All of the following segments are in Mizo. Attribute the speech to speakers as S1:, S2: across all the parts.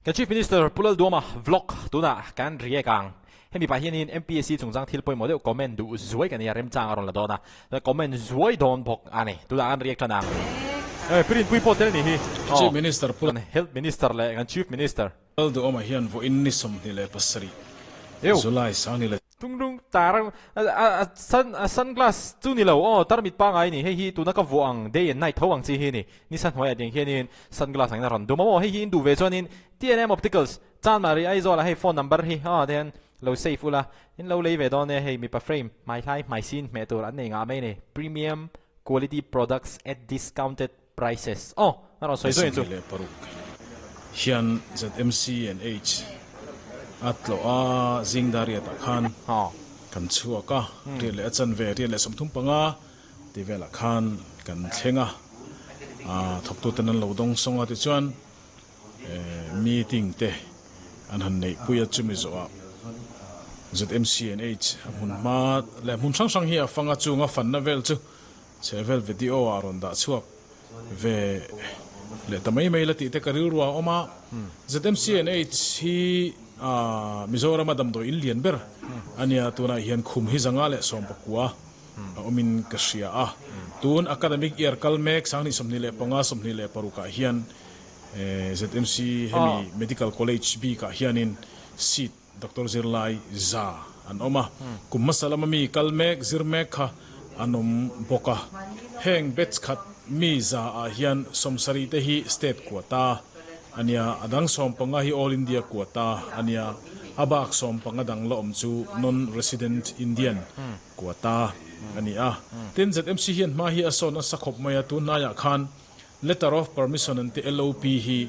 S1: Kan Chief Minister Pu Lalduama vlog tunah kan react ang. Hemi pah hianin MPSC chungchang thil pawimawh deuh comment duh zuai ka nia, remchang a rawn la dawn a, comment zuai dawn bawk a ni. Tunah kan react tan ang. Eh, Pi Rinpui pawh tel ni hi.
S2: Chief Minister Pu.
S1: Kan Health Minister leh kan Chief Minister.
S2: Lalduama hian vawiin ni 27 July 20.
S1: Tunglung tar a sun a sunglass chu ni lo aw tarmit pangai ni hei hi tuna ka vuah ang day and night tho ang chi hi ni ni sa hnuaiah tiang hianin sunglass angin a rawn dum a maw hei hi in duh ve chuanin TNM Opticals Chanmari Aizawl ah hei phone number hi aw tihian lo save ula in lo lei ve dawn e hei mipa frame hmai hlai hmai sin hmeh tur an nei ngah mai ni premium quality products at discounted prices aw a rawn sawi zuai chu.
S2: 26 hian ZMC and H a tlawh a, zing dar riatah khan kan chhuak a, riat leh a chanve, riat leh 35 tih velah khan kan thleng a, thawktuten an lo dawng sawng a tichuan meeting te an han neihpui a, chumi zawhah ZMC and H a hmun hma leh hmun hrang hrang hi a fang a, chung a fanna vel chu Chhehvel video ah rawn dah chhuak ve leh ta mai mai la tih te ka rilru a awm a. ZMCNH hi Mizorama damdawi in lian ber a nia, tunah hian khum hi 119 a awmin ka hria a. Tun academic year kal mek 2025, 26 ah hian ZMC hemi Medical College bikah hianin seat Doctor zirlai za an awm a, kum hmasa lama mi kal mek, zir mek kha an awm bawk a. Heng batch khat mi za ah hian 70 te hi state quota a nia, a dang 15 hi all India quota a nia, a bak 15 dang la awm chu non-resident Indian quota a ni a. Tin, ZMC hian hma hi a sawn nasa khawp mai a, tun hnaiah khan Letter of Permission an ti LOP hi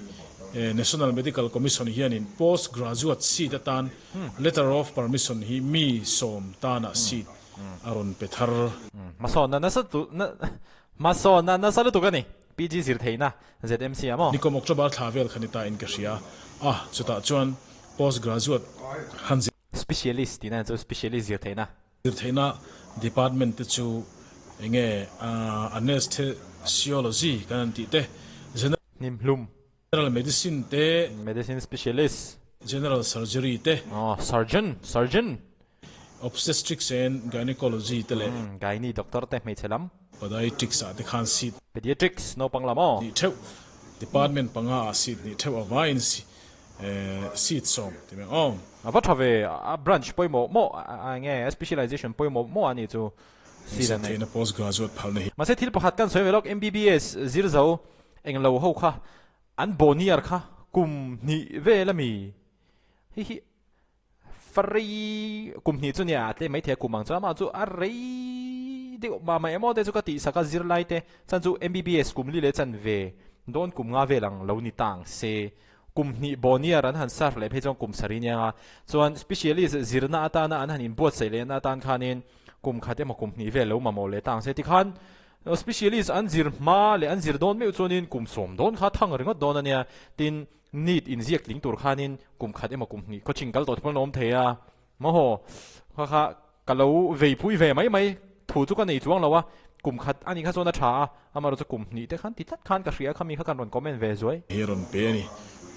S2: National Medical Commission hianin Post Graduate seat atan Letter of Permission hi mi 10 tana seat a rawn pe thar.
S1: Hmasawnna nasa tu hmasawnna nasa lutuk a ni. PG zir theihna ZMC ah maw?
S2: Nikum October thla vel kha ni ta in ka hria a, chutah chuan Post Graduate han zir.
S1: Specialist tihna chu Specialist zir theihna.
S2: Zir theihna department te chu enge Anesthesiology kan han tih te,
S1: Hnimhlum.
S2: General Medicine te,
S1: Medicine Specialist.
S2: General Surgery te,
S1: Surgeon, Surgeon.
S2: Obstetrics and Gynecology te leh.
S1: Gynae doctor te hmeichhe lam.
S2: Podiatrics ah te khan seat.
S1: Pediatrics naupang lam aw.
S2: Hnih theuh, department panga ah seat hnih theuh avaiin Seat 10 ti mai aw.
S1: A va tha ve, a branch pawimawh maw a nge a specialization pawimawh maw a nih chu seat an nei.
S2: Theihna post graduate phalna hi.
S1: Mahse thil pakhat kan sawi ve lawk MBBS zir zo eng lo ho kha an boniar kha kum hnih vel ami hi hi Farei kum hnih chu nia a tlem maithei a kum ang chuan amah chu a rei deuh mah mah emaw te chu ka tih sak a zirlai te chan chu MBBS kum li leh chan ve dawn kum nga vel ang lo ni ta ang se kum hnih boniar an han serve leh phei chuan kum sarih nia nga chuan specialist zirna atana an han inbuatsaih lehna atan khanin kum khat emaw kum hnih vel lo mamawh leh ta ang se tikhan specialist an zir hma leh an zir dawn meuh chuanin kum 10 dawn kha thang ringawt dawn a nia tin NEET inziak tling tur khanin kum khat emaw kum hnih coaching kal tawh te pawh an awm thei a, maw haw kha kha ka lo veipui ve mai mai thu chu ka nei chuang lo a, kum khat a nih kha chuan a tha a, amaherawhchu kum hnih te khan ti tlat khan ka hria khami kha kan rawn comment ve zuai.
S2: Hi rawn pe a ni.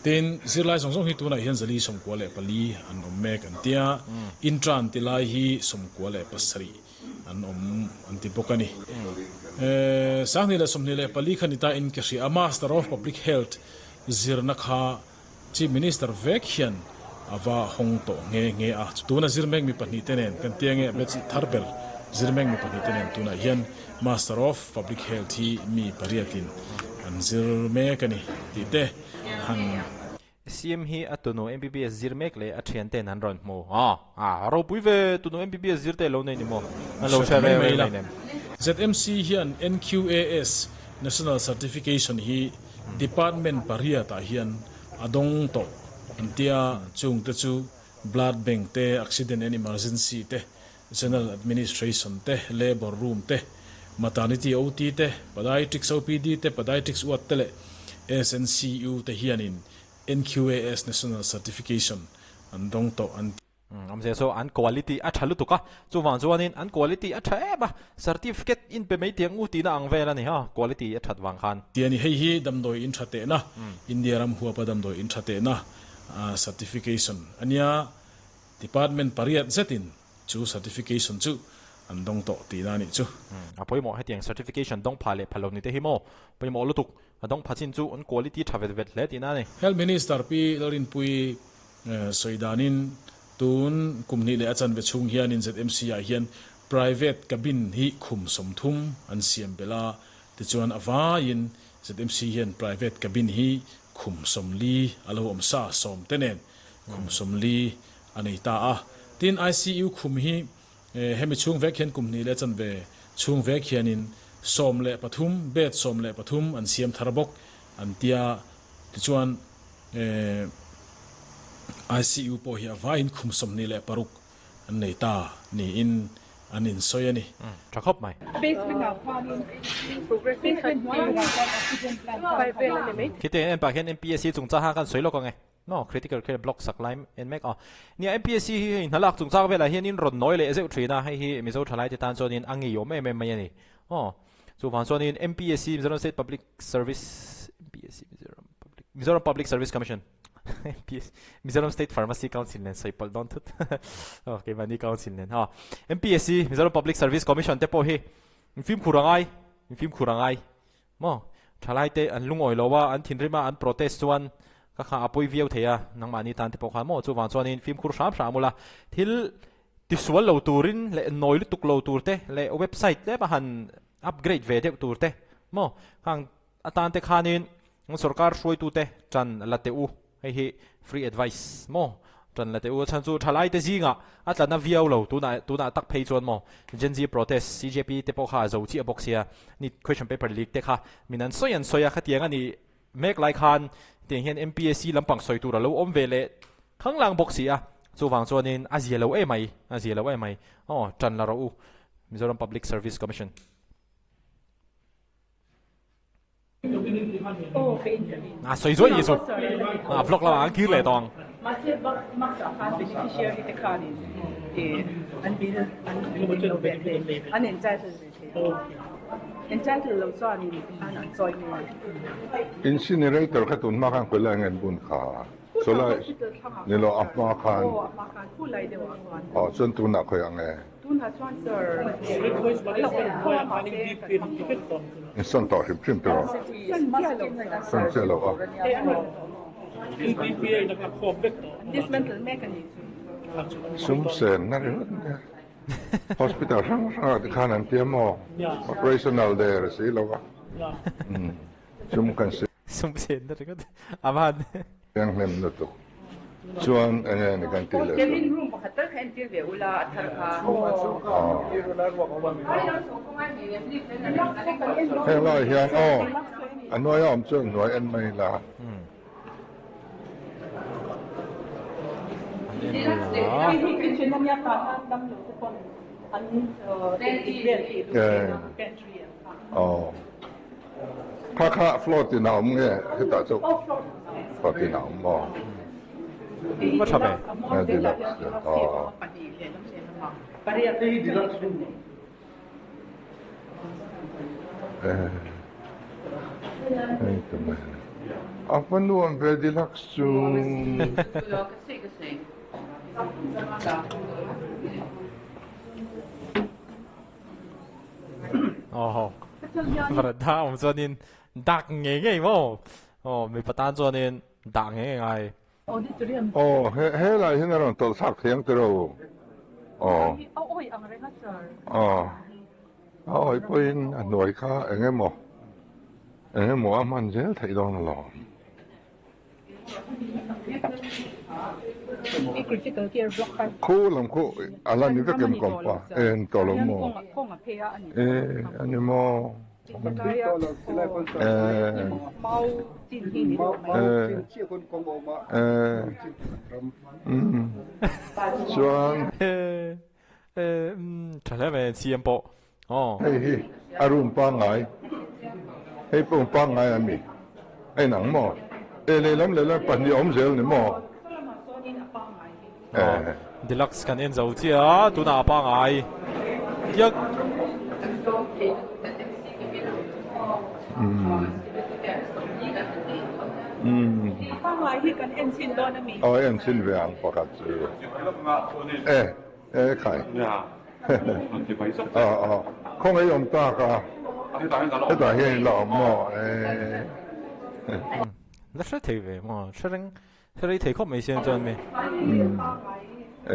S2: Tin, zirlai zawng zawng hi tunah hian 494 an awm mek an tia, intern ti lai hi 97 an awm an ti bawk a ni. 2024 kha ni ta in ka hria a, Master of Public Health Zirna kha Chief Minister vek hian a va hawng tawh nghe nghe a. Tuna zir mek mi pahnih te nen kan tia nge batch thar ber zir mek mi pahnih te nen tunah hian Master of Public Health hi mi pariatin an zir mek a ni tih te han
S1: CM hi a tunu MBBS zir mek leh a thian ten an rawn hmu a, a ropui ve tunu MBBS zir te lo nei ni maw? An lo hre reng reng mai nem.
S2: ZMC hian NQAS National Certification hi Department pariat ah hian a dawng tawh an tia, chung te chu Blood Bank te, Accident and Emergency te, General Administration te, Labour Room te, Maternity OT te, Podiatrics OPD te, Podiatrics Ward te leh SNCU te hianin NQAS National Certification an dawng tawh an ti.
S1: Awmzia chu an quality a tha lutuk a, chuvang chuanin an quality a tha em a, certificate in pe mai tiang u tihna ang vel a ni ha, quality a that vang khan.
S2: Ti a ni, hei hi damdawi in tha tehna, India ram huapa damdawi in tha tehna Certification a nia. Department pariat zetin chu certification chu an dawng tawh tihna a nih chu.
S1: A pawimawh hetiang certification dawng pha leh pha lo ni te hi maw? Pawimawh lutuk. A dawng pha chin chu an quality tha vet vet hle tihna a ni.
S2: Health Minister Pi Lalrinpuii sawi danin tun kum hnih leh a chanve chhung hianin ZMC ah hian private cabin hi khum 30 an siam belh a, tichuan a vaiin ZMC hian private cabin hi khum 40 a lo awm sa 10 te nen khum 40 a nei ta a. Tin, ICU khum hi hemi chhung vek hian kum hnih leh chanve chhung vek hianin 13, bed 13 an siam thar bawk an tia. Tichuan, ICU pawh hi a vaiin khum 26 an nei ta niin an insawi a ni.
S1: Tha khawp mai. Khiti en pah hian MPSC chungchang kha kan sawi lawk ang e. No, critical care block sak lai en mek a. Nia MPSC hi hei hnalak chungchang velah hian in rawn nawi leh zeuh thin a, hei hi Mizo thalai te tan chuanin a ngeiawm em em mai a ni. Aw, chuvang chuanin MPSC, Mizoram State Public Service, MPSC, Mizoram Public, Mizoram Public Service Commission, MPSC, Mizoram State Pharmacy Council nen sawi palh dawn thut. Aw, keimahni council nen. Aw, MPSC, Mizoram Public Service Commission te pawh hi in fimkhur a ngai, in fimkhur a ngai. Maw? Thalai te an lungawi lo a, an thinrim a, an protest chuan ka kha a pawi viau thei a, nangmahni tan te pawh khan maw? Chuvang chuanin fimkhur hram hram ula, thil tisual lo turin leh nawi lutuk lo tur te leh website tlem a han upgrade ve deuh tur te maw? Khang atan te khanin sorkar hruaitute tan la teh u. Hei hi free advice maw? Tan la teh u. A chhan chu thalai te zingah a tla na viau lo tunah tunah tak phei chuan maw Gen Z protest CJP te pawh kha a zo chiah bawk sia ni question paper leak te kha min an sawi an sawi a khatiang a nih mek lai khan tiang hian MPSC lampang sawi tur a lo awm ve leh khanglang bawk si a chuvang chuanin a zia lo em mai a zia lo em mai aw tan la rawh u Mizoram Public Service Commission. A sawi zuai ni chu. A vlog lamah an kir leh tawh ang.
S3: Incinerator kha tun hma khan khawi lai nge an bun kha? Sawlai ni lo a hma khan. Aw chuan tunah khawi ang e? In sawn tawh hrim hrim tawh. Sawn chiah lo a. Sum sen na ringawt nia. Hospital hrang hrangah te khan an tia maw? Operational der a si lo a. Sum kan si.
S1: Sum sen na ringawt a van.
S3: Thianghlim lutuk chuan eng nge ni kan tih leh chu. Heng laiah hian aw a hnuaia awm chu hnuai en mai la. Aw. Kha kha floor tin a awm nge hetah chu floor tin a awm maw?
S1: Va tha ve.
S3: Deluxe aw. A va nuam ve deluxe chu.
S1: Aw Varanda awm chuanin dak ngei ngei maw aw mipa tan chuanin dah ngei ngei ngai.
S3: Aw he helai hian a rawn tawlh thlak thei ang tiraw aw aw a awi pawhin a hnuai kha eng emaw eng emaw a hman zel theih dawn alawm. Khu lam khu a la ni vek em kawmpa e ni tawh lo maw e a ni maw e e chuan
S1: e tha hle mai CM pawh aw.
S3: Hei hi a room pangngai hei pawh pangngai a mi a inang maw e lehlam lehlam pahnih a awm zel ni maw
S1: e. Deluxe kan en zo chiah a tunah a pangngai kiak.
S3: Umm.
S4: Pangngai hi kan en chhin dawn a mi?
S3: Aw en chhin ve ang pakhat chu. E e khai. Aw aw khawngaih awm tak a. Hetah hian in la awm maw e.
S1: La hre thei ve maw? Hre reng hre rei thei khawp mai siam chuan mi.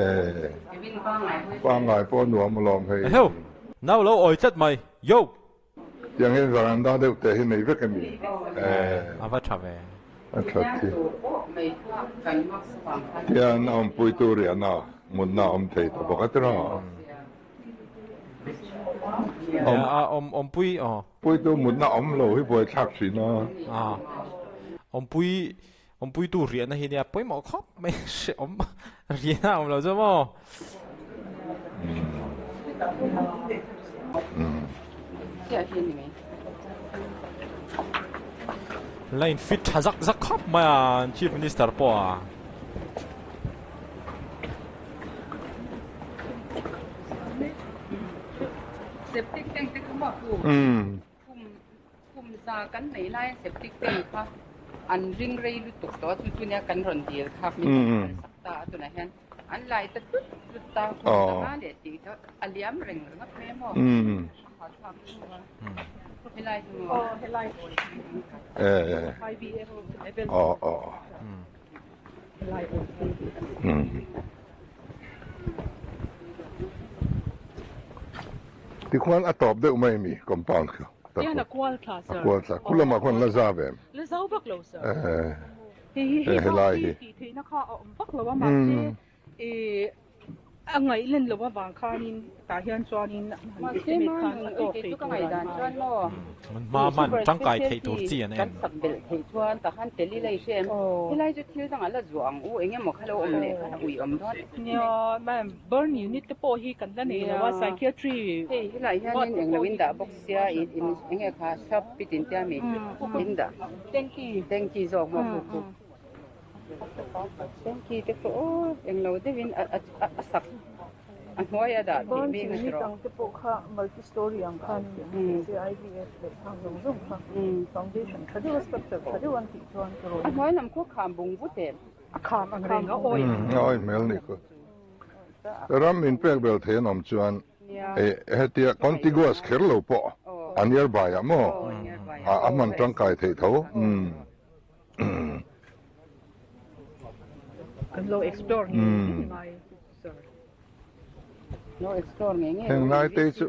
S3: E pangngai pawh nuam alawm hei.
S1: Eheu! Nau lo awi tlat mai. Yo!
S3: Tiang hian veranda deuh te hi nei vek emi?
S1: A va tha ve.
S3: A tha thi. Tian a awmpui tu riahna mutna a awm thei ta bawk a tiraw?
S1: A awmpui aw.
S3: Puitu mutna awm lo hi buaithlak thin a.
S1: Awmpui awmpuitu riahna hi nia pawimawh khawp mai hrehawm riahna a awm lo chu maw. Line fit tha zak zak khawp mai a Chief Minister pawh a.
S5: Septic tank te kha maw Kum za kan nei lai a septic tank kha an ring rei lutuk tawh a chu chu nia kan rawn dil kha min rawn kal sak ta a tunah hian an lai ta tlut tlut ta kum za nga leh tih kha a liam reng ringawt mai a maw a hahthlak deuh a helai chu maw
S3: Tikhuan a tawp deuh mai mi compound kha.
S4: Hian a kual thla sir.
S3: A kual thla. Khu lamah khuan la za ve em?
S4: La zau vak lo sir. Hei hi hei bak hi tih theihna kha a awm vak lo a mahse i a ngaih len loh avang khanin tah hian chuanin han estimate khan a tawk thei tur a ni
S5: maw.
S1: Hma hman tangkai theih tur chi an en.
S5: Kan sak belh theih chuan tah khan tel ila i hre em? Helai chu thil dangah la zuah ang u eng emaw kha lo awm leh khan a ui awm dawn.
S4: Nia ma'am burn unit te pawh hi kan la nei lo a psychiatry
S5: Hei helai hianin eng lo in dah bawk sia in in eng nge kha shop pit in tia mi in dah
S4: tanky
S5: tanky zawk maw khu khu tanky te pawh aw eng lo deuhin a a sak a hnuai a dah theih bik a
S6: Burn unit ang te pawh kha multi story ang khan IVF leh khang zawng zawng kha foundation tha deuh a structure tha deuh an tih chuan ka rawn
S5: A hnuai lam khaw kham bung vut em?
S4: A kham ang reng a awi.
S3: A awi hmel ni khaw. Ram in pek bel thei an awm chuan hetia contiguous kher lo pawh a nearby ah maw a hman tangkai theih tho.
S4: Kan lo explore ngei ngei mai sir.
S3: Heng lai te chu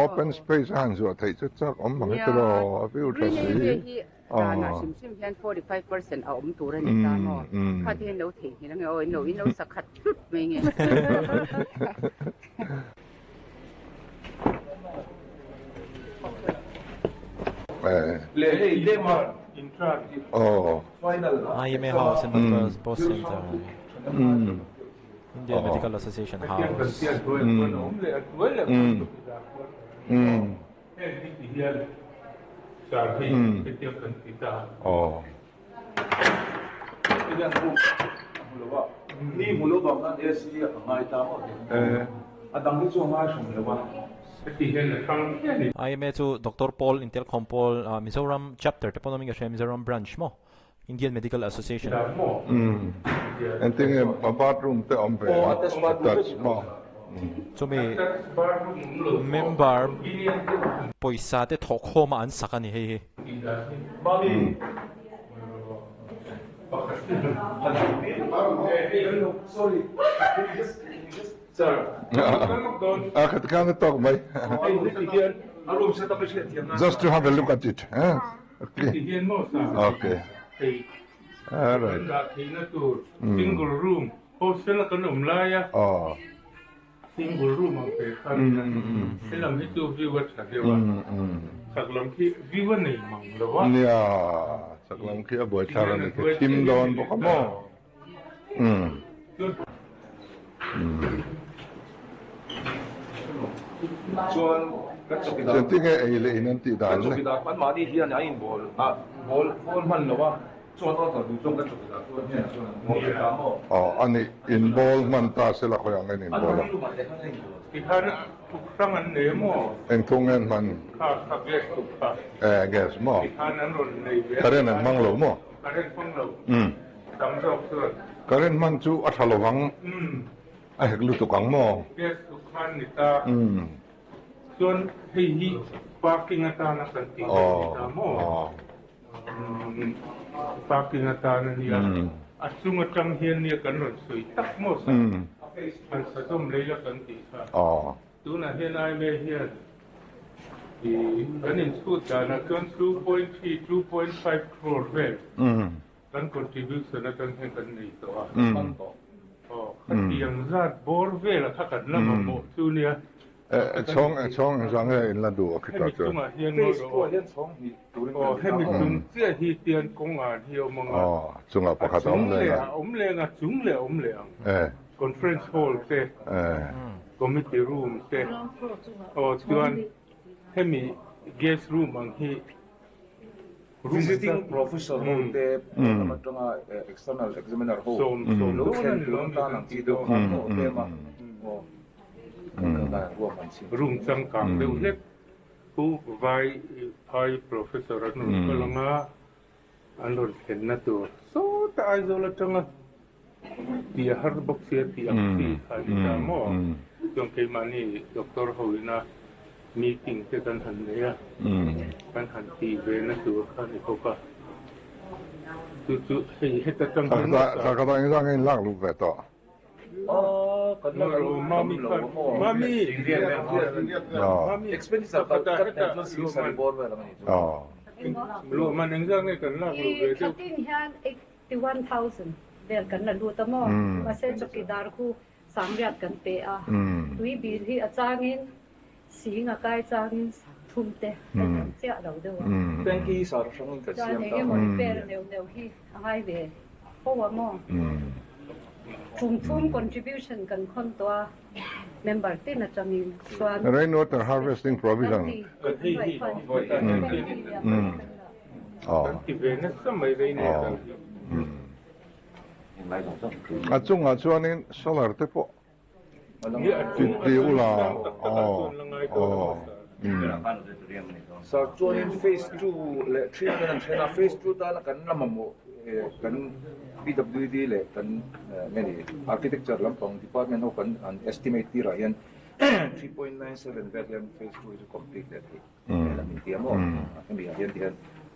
S3: open space a han zuah theih chu chak awm mang heti lo a view tha si.
S5: Danah hrim hrim hian 45% a awm tur a ni ta maw? Kha te hian lo theihnghilh ange aw, in lo in lo sakhat hlut mai nge.
S7: Leh hei tlema
S1: IMA House and Medical Post Center, Indian Medical Association House.
S7: Heng hi ti hian sar hei hetiang kan ti ta. Hetiang chu a hmu lo a, ni hmu lo vang khan AC a ngai ta maw tih a dang hi chu a ngai hran lo a. Heti hian a hrang hian ni.
S1: IMA chu Doctor Paul Intelkhawm Paul Mizoram Chapter te pawh an awm in ka hria Mizoram Branch maw Indian Medical Association.
S3: Engtin nge a bathroom te awm ve a attach maw?
S1: Chumi member pawisa te thawh khawm a an sak a ni hei hi.
S3: A khat khan a tawk mai. Just to have a look at it.
S7: Heti hian maw sa?
S3: Okay.
S7: Hei
S3: Alright.
S7: kan dah theihna tur single room hostel a kan awm lai a single room ang ve kha nia helam hi chu view a tha deuh a chak lam khi view a nei mang lo a.
S3: Nia chak lam khi a buaithlak a ni khi thim dawn bawk a maw.
S7: Chuan kan chawkidar
S3: Engtin nge ei leh in an tih dan
S7: kan
S3: le?
S7: chawkidar anmahni hian an inbawl a bawl bawl hman lo a chuan order duh chuan kan chawkidar chuan hnenah chuan an bawl ve ta maw?
S3: Aw a nih inbawl hman ta se la khawi ang en inbawl a.
S7: Tikhan thuk hrang an nei maw?
S3: Eng thung nge an hman?
S7: Kha kha gas thuk kha.
S3: Eh gas maw?
S7: Tikhan an rawn nei ve a.
S3: Current an hmang lo maw?
S7: Current hmang lo tam zawk chuan.
S3: Current hman chu a tha lovang a hek lutuk ang maw?
S7: Gas chu khan ni ta. Chuan hei hi parking atana kan tih dawn ni ta maw? Parking atan a nia. A chung atang hian nia kan rawn sawi tak maw sa? Han sa zawm lei la kan tih kha. Tunah hian IMA hian kan inchhut danah chuan 2.3, 2.5 crore vel kan contribution atang hian kan nei tawh a. Aw, khatiang zat bawr velah kha kan la mamawh chu nia.
S3: Chhawng chhawng engzah nge in la duh a khitah chuan?
S7: Hemi chungah hian ngawi rawh aw. Aw, hemi chung chiah hi tian kawng an hi a awm ang a.
S3: Aw, chungah pakhat a awm leng a.
S7: A awm leng a, chung leh a awm leh ang. Conference hall te, committee room te, aw chuan hemi guest room ang hi
S8: Visiting professor ho te lam atanga external examiner ho lo thlen tur tan ang chi deuh khan maw tlem a aw
S7: Room changkang deuh hlek khu vai phai professor an rawn kal ang a, an rawn thlenna tur sawta Aizawl atanga tih a har bawk sia tih ang chi kha a ni ta maw? Chuan keimahni doctor ho ina meeting te kan han nei a, kan han tih ve na tur kha a ni bawk a, chu chu hei heta tang hian maw
S3: sa. Ka ta engzah nge in lak luh ve tawh?
S7: Mami khan Mami
S8: Expenditure kal kat nen chuan sing sarih bawr vel ang a ni chu.
S7: Luahman engzah nge kan lak luh ve deuh?
S9: Thlatin hian 81,000 vel kan la lut a maw? Mahse chawkidar khu sangriat kan pe a, tui bil hi a changin sing a kai changin sangthum te a tam chiah lo deuh a.
S8: Tanky sar hrangin kan
S9: Chuan
S8: siam ta.
S9: engemaw repair neuh neuh hi a ngai ve fo a maw? Kum thum contribution kan khawn tawh a, member tin atangin chuan
S3: Rainwater harvesting provision.
S7: Kan hei hi Kan ti ve nasa mai rainwater hi.
S3: A chungah chuanin solar te pawh ti ula aw aw.
S8: Sir chuanin phase 2 leh 3 kan han then a, phase 2 tana kan la mamawh kan PWD leh kan nge ni architecture lampang department ho kan an estimate tirah hian 3.97 vel hian phase 2 hi chu complete leh thei. Hmel a min ti a maw? Hemi ah hian tihian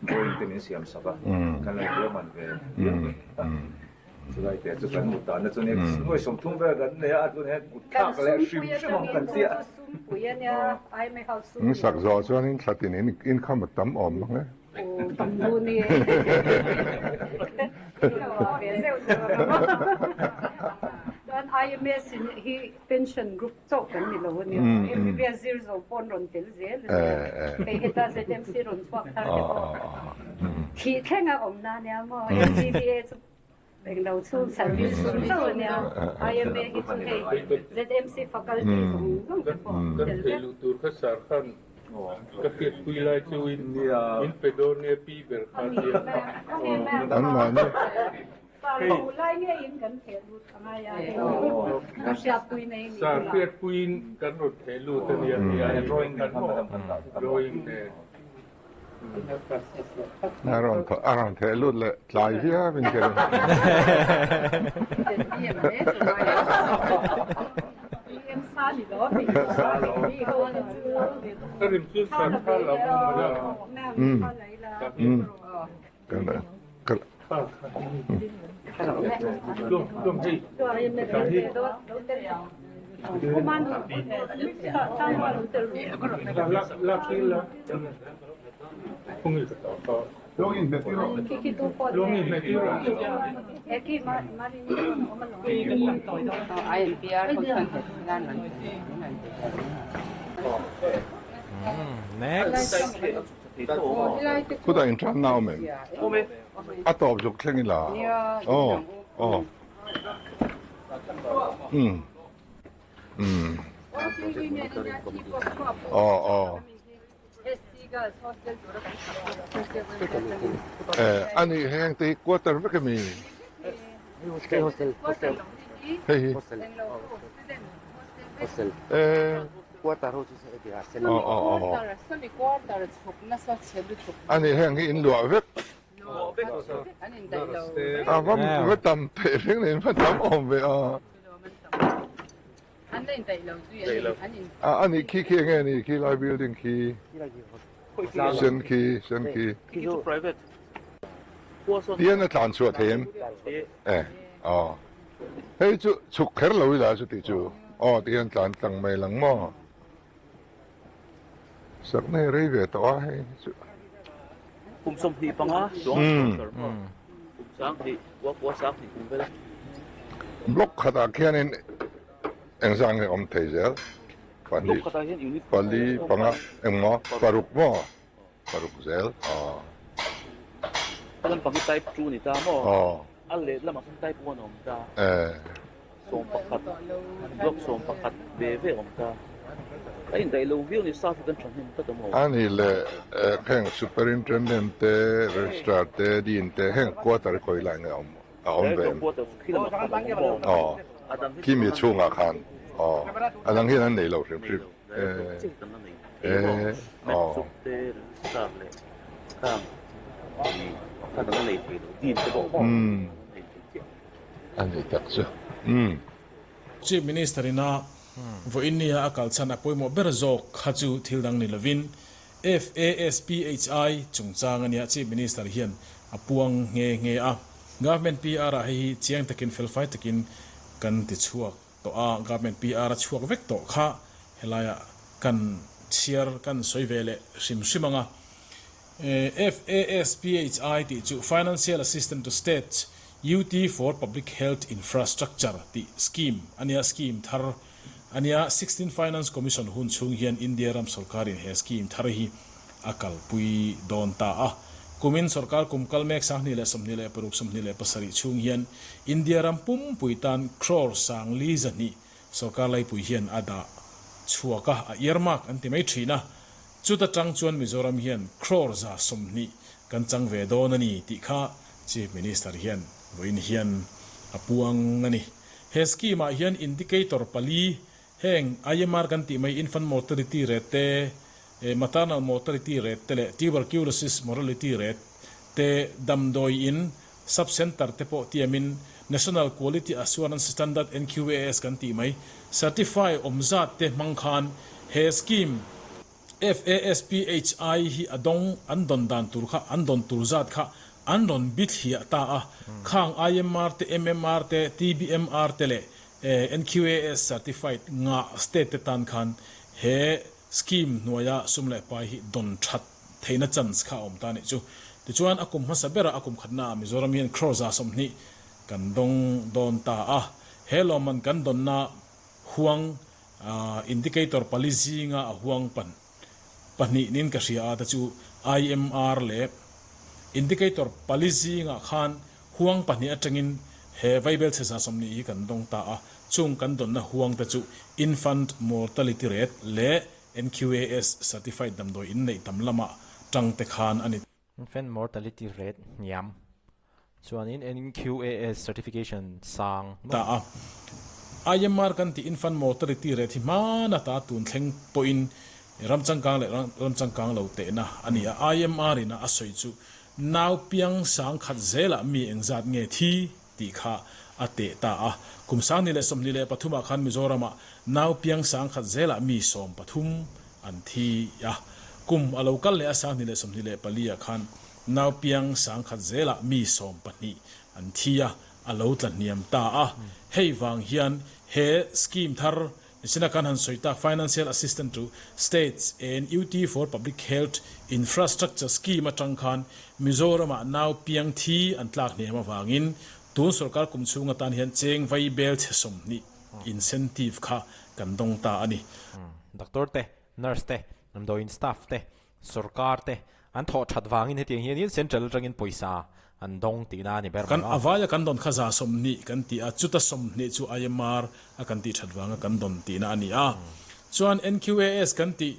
S8: drawing te min siam sak a, kan lo ruam an ve viau mai a. Chulai te chu kan mut dan na chu nia nuai 30 vel kan nei a, tunah hian kut thlak leh hrim hrim ang kan ti a.
S3: In sak zawh chuan in thlatin in income a tam awm mang e.
S9: Chauh kan ni lo a nia. MBBS zir zo pawn rawn tel zel a nia. Hei heta ZMC rawn chhuak thar te pawh thih thleng a awm na nia maw. MBBA chu englo chhung service chhung chauh a nia. IMA hi chu hei ZMC faculty zawng zawng te pawh
S7: tel vek. Kan thei luh tur kha sar khan ka hriatpui lai chu in pe dawn nia pi ber kha tia.
S3: An mahni.
S7: Sir hriatpuiin kan rawn theh lut a nia ti a drawing kan drawing nen.
S3: A rawn a rawn theh lut leh tlai viau in ka ring.
S7: Ka rim chu sir kha lo awm a.
S1: Next.
S3: Khutah inṭanna a awm em? A tawp zuk thleng ila. Aw, aw. Umm. Umm. Aw, aw. Eh, ani heng te hi quarter vek emi? Hei hi. Eh. Aw, aw, aw. Ani heng hi in luah vek. A va va tam teh reng nen va tam awm ve a. A ani khi khi enge ni khi lai building khi sen khi sen khi. Tian a tlan chhuah thei em? E aw. Hei chu chhuk kher lo ila chuti chu. Aw tihian tlan tlang mai lang maw? Sakna hi rei ve tawh a hei hi chu.
S10: Kum 25 chuang a maw? Kum 2000 kua kua 2000 kum vel a.
S3: Block khatah khianin engzah nge awm thei zel? Pahnih, pali, panga, engmaw? Paruk maw? Paruk zel aw.
S10: He lampang hi type 2 ni ta maw?
S3: Aw.
S10: A let lamah sawn type 1 a awm ta.
S3: Eh.
S10: 11, block 11 ve ve a awm ta. A indaih lo viau ni staff hi kan tha hnem tlat a maw?
S3: A nih leh heng superintendent te, registrar te, dean te heng quarter hi khawi lai nge a awm a awm ve em?
S10: Quarter chu khi lamah khan a awm maw?
S3: Aw. Khi mi chhungah khan aw. A dang hian an nei lo hrim hrim.
S2: Chief Minister ina vawiin nia a kal chhan a pawimawh ber zawk kha chu thil dang ni lovin FASPHI chungchang a nia Chief Minister hian a puang nghe nghe a. Government PR ah hei hi chiang takin felfai takin kan ti chhuak. Tawh a, government PR a chhuak vek tawh kha helaiah kan chhiar kan sawi ve leh hrim hrim ang a. FASPHI tih chu Financial Assistance to States UT for Public Health Infrastructure tih scheme a nia, scheme thar a nia. 16 Finance Commission hun chhung hian India ram sorkarin he scheme thar hi a kalpui dawn ta a. Kumin sorkar kum kal mek 2026 27 chhung hian India ram pumpui tan crore 42 sorkar laipui hian a dah chhuak a, a earmark an ti mai thin a. Chuta tang chuan Mizoram hian crore 120 kan chang ve dawn a ni tih kha Chief Minister hian vawiin hian a puang a ni. He scheme ah hian indicator pali Heng IMR kan tih mai infant mortality rate te, maternal mortality rate te leh tuberculosis mortality rate te damdawi in sub center te pawh tiamin National Quality Assurance Standard NQAS kan tih mai certify awm zat te hmang khan he scheme FASPHI hi a dawng an dawn dan tur kha an dawn tur zat kha an rawn bithliah ta a, khang IMR te MMR te TBMR te leh NQAS certified ngah state te tan khan he scheme hnuaia sum leh pai hi dawn that theihna chance kha a awm ta nih chu. Tichuan a kum hmasa berah a kum khatnaah Mizoram hian crore 20 kan dawng dawn ta a. He lawmman kan dawnna huang indicator pali zinga a huang pan pahnih nin ka hria a ta chu IMR leh indicator pali zingah khan Huang pahnih atangin he Vaibel chhe 20 hi kan dawng ta a, chung kan dawnna huang te chu Infant Mortality Rate leh NQAS Certified damdawi in neih tam lama tang te khan a ni.
S1: Infant Mortality Rate hniam chuanin NQAS Certification sang
S2: ta a. IMR kan tih Infant Mortality Rate hi hmana ta tun thleng pawhin ram changkang leh ram changkang lo tehna a ni a, IMR in a a sawi chu Nau piang 10,000 zelah mi engzat nge thi tih kha a teh ta a. Kum 2023 ah khan Mizoramah nau piang 10,000 zelah mi 13 an thi a. Kum a lo kal leh a 2024 ah khan nau piang 10,000 zelah mi 12 an thi a, a lo tla hniam ta a. Hei vang hian he scheme thar Nichina kan han sawi tak Financial Assistance to States and UT for Public Health Infrastructure Scheme atang khan Mizoramah nau piang thi an tlak hniam avangin tun sorkar kum chhung atan hian cheng vai bel chhe 20 incentive kha kan dawng ta a ni.
S1: Doctor te, nurse te, damdawiin staff te, Sorkar te an thawh that vangin hetiang hianin central atangin pawisa an dawng tihna a ni ber
S2: Kan mai a. Avaia kan dawn kha 20 kan ti a, chuta 20 chu IMR a kan tih that vanga kan dawn tihna a ni a. Chuan NQAS kan tih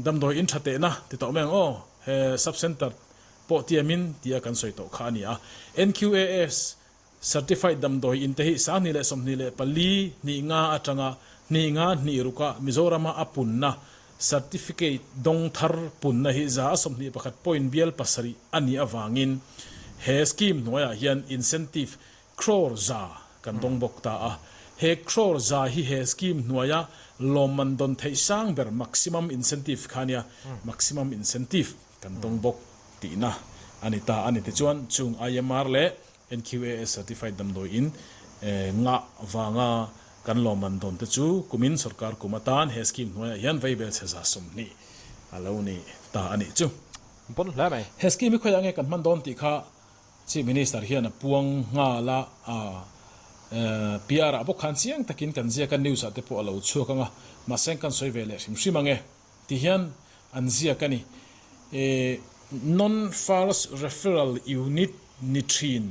S2: damdawi in tha tehna ti tawh mai ang aw, he sub centre pawh tiamin tia kan sawi tawh kha a ni a. NQAS Certified damdawi in te hi 2024 hnih nga atanga hnih nga hnih ruka Mizorama a punna Certificate dawng thar punna hi 21 point bial pasarih a nih avangin he scheme hnuaiah hian incentive crore 100 kan dawng bawk ta a. He crore 100 hi he scheme hnuaia lawmman dawn theih sang ber maximum incentive kha a nia, maximum incentive kan dawng bawk tihna a ni ta a ni. Tichuan chung IMR leh NQAS certified damdawi in ngah vanga kan lawmman dawn te chu kumin sorkar kum atan he scheme hnuaiah hian veibel chhe 120 a lo ni ta a nih chu.
S1: Bon hle mai.
S2: He scheme hi khawiah nge kan hman dawn tih kha Chief Minister hian a puang nghal a, PR ah bawk khan chiang takin kan ziak a, news ah te pawh a lo chhuak ang a, mahse kan sawi ve leh hrim hrim ang e ti hian an ziak a ni. Non-First Referral Unit ni thin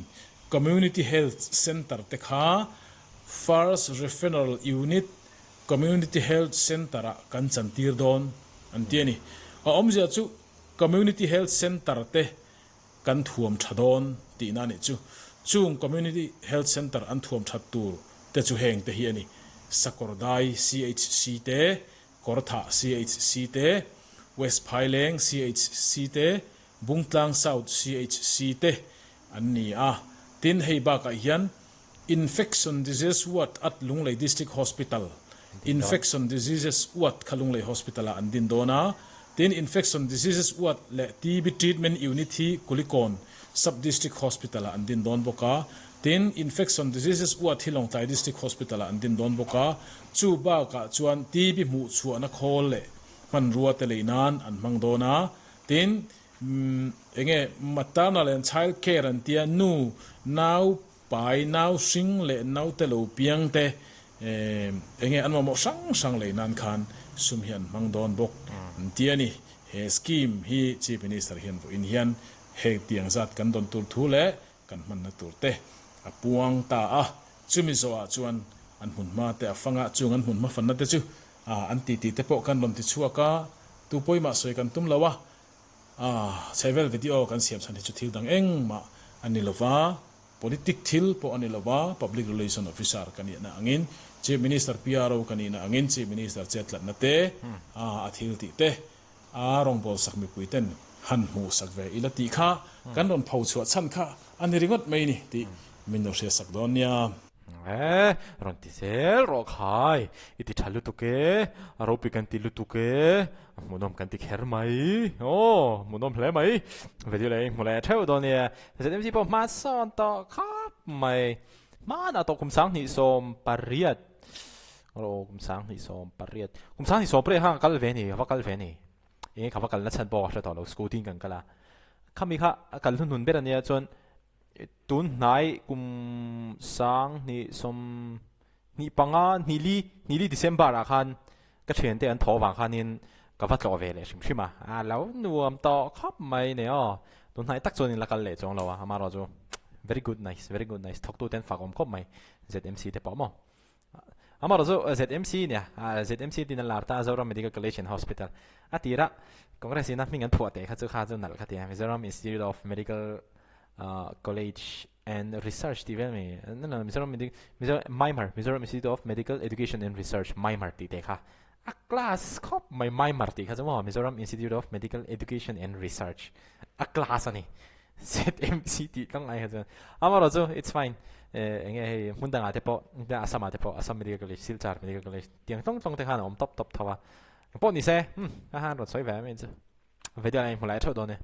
S2: Community Health Centre te kha First Referral Unit Community Health Centre-ah kan chantir dawn an ti a ni. A awmzia chu Community Health Centre te kan thuam tha dawn tihna a nih chu. Chung Community Health Centre an thuam that tur te chu heng te hi a ni, Sakawrdai CHC te, Kawrthah CHC te, West Phaileng CHC te, Bungtlang South CHC te an ni a. Tin, hei bakah hian Infection Disease Ward at Lunglei District Hospital, Infection Diseases Ward kha Lunglei Hospital ah an din dawn a. Tin, Infection Diseases Ward leh TB Treatment Unit hi Kulikawn Sub-District Hospital ah an din dawn bawk a. Tin, Infection Diseases Ward hi Lawngtlai District Hospital ah an din dawn bawk a. Chu bakah chuan TB hmuhchhuahna khawl leh hmanrua te lei nan an hmang dawn a. Tin, enge maternal and child care an tia, nu, nau pai, nau hring leh naute lo piang te enge an mamawh hrang hrang lei nan khan sum hi an hmang dawn bawk an ti a ni. He scheme hi Chief Minister hian vawiin hian heng tiang zat kan dawn tur thu leh kan hmanna tur te a puang ta a. Chumi zawhah chuan an hmunhma te a fang a, chung an hmunhma fanna te chu an titi te pawh kan rawn ti chhuak a, tu pawimah sawi kan tum lo a, chhevel video kan siam chhan hi chu thil dang engmah a ni lo va, politic thil pawh a ni lo va, Public Relation Officer ka nihna angin, Chief Minister PRO ka nihna angin Chief Minister chetlatna te, a thil tih te, a rawngbawlsak mipui ten han hmuhsak ve ila tih kha kan rawn pho chhuah chhan kha a ni ringawt mai ni tih min lo hriatsak dawn nia.
S1: E, rawn ti zel rawh khai, i ti tha lutuk e, a ropui kan ti lutuk e, a hmuhnawm kan ti kher mai, aw hmuhnawm hle mai, video leh hmu leh theuh dawn nia, ZMC pawh hma sawn tawh khap mai, hmanah tawh kum 2008, aw kum 2008, kum 2008 khan ka kal ve ni, ka va kal ve ni, enge ka va kalna chhan pawh ka hre tawh lo, scooty in kan kal a, khami kha a kal hnuhnun ber ania chuan Tun hnai kum 2025, hnih li, hnih li December ah khan ka thiante an thaw avang khanin ka va tlawh ve leh hrim hrim a, a lo nuam tawh khawp mai nei aw. Tun hnai tak chuan in la kal leh chuang lo a, amaherawh chu very good nice, very good nice, thawktu te an fak awm khawp mai, ZMC te pawh maw. Amaherawh chu ZMC nia, ZMC tiin an lar ta a, Zoram Medical College and Hospital a tir a, Congress ina hming an phuah teh kha chu kha chu nalh kha ti a, Mizoram Institute of Medical College and Research tih vel mai, no no Mizoram Medical, Mizoram Myanmar, Mizoram Institute of Medical Education and Research, Myanmar tih te kha a class khawp mai, Myanmar tih kha chu maw Mizoram Institute of Medical Education and Research a class a ni, ZMC tih tlang ai kha chuan amaherawh chu it's fine eng nge hei hmun dangah te pawh Assam ah te pawh Assam Medical College, Silchar Medical College tiang tlawng tlawng te khan a awm tawp tawp tho a, pawh ni se, hmm, a han rawn sawi ve mai chu, video a inhmu lai theuh dawn e.